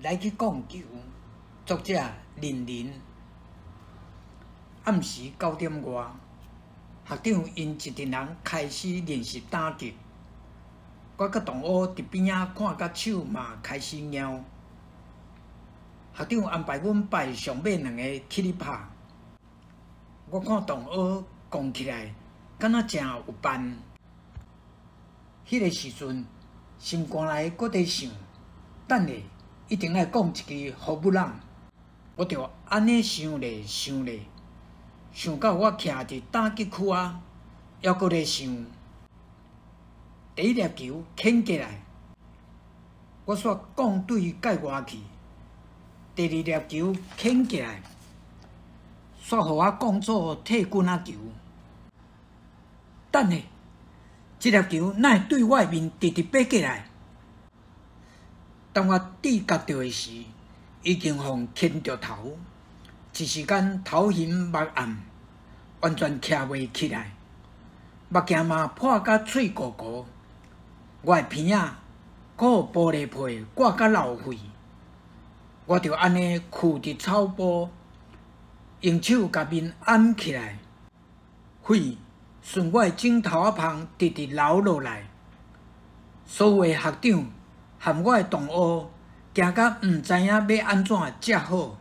來去摃球，作者林林。暗時9點外，學長𪜶一陣人開始練習打擊。我佮同學佇邊仔看甲手嘛開始撓。學長安排阮排上尾兩個起咧拍。我看同學摃起來，敢若誠有範。彼个時陣，心肝內閣佇想，等下一定愛摃一支予母朗。我就按呢想咧想咧，想到我徛佇打擊區仔，猶閣咧想。第一粒球牽過來，我煞摃對界外去。第二粒球牽過來，煞予我摃做退棍仔球。等下，這粒球哪會對我的面直直飛過來？當我知覺著的時，已經予牽著頭，一時間頭昏目暗，完全徛袂起來，目鏡嘛破甲碎糊糊，我的鼻仔閣予玻璃皮割甲流血，我就按呢跍佇草埔，用手共面掩起來，血順我的枕頭仔縫直直流落來，所有的學長和我的同學驚甲毋知影欲按怎才好。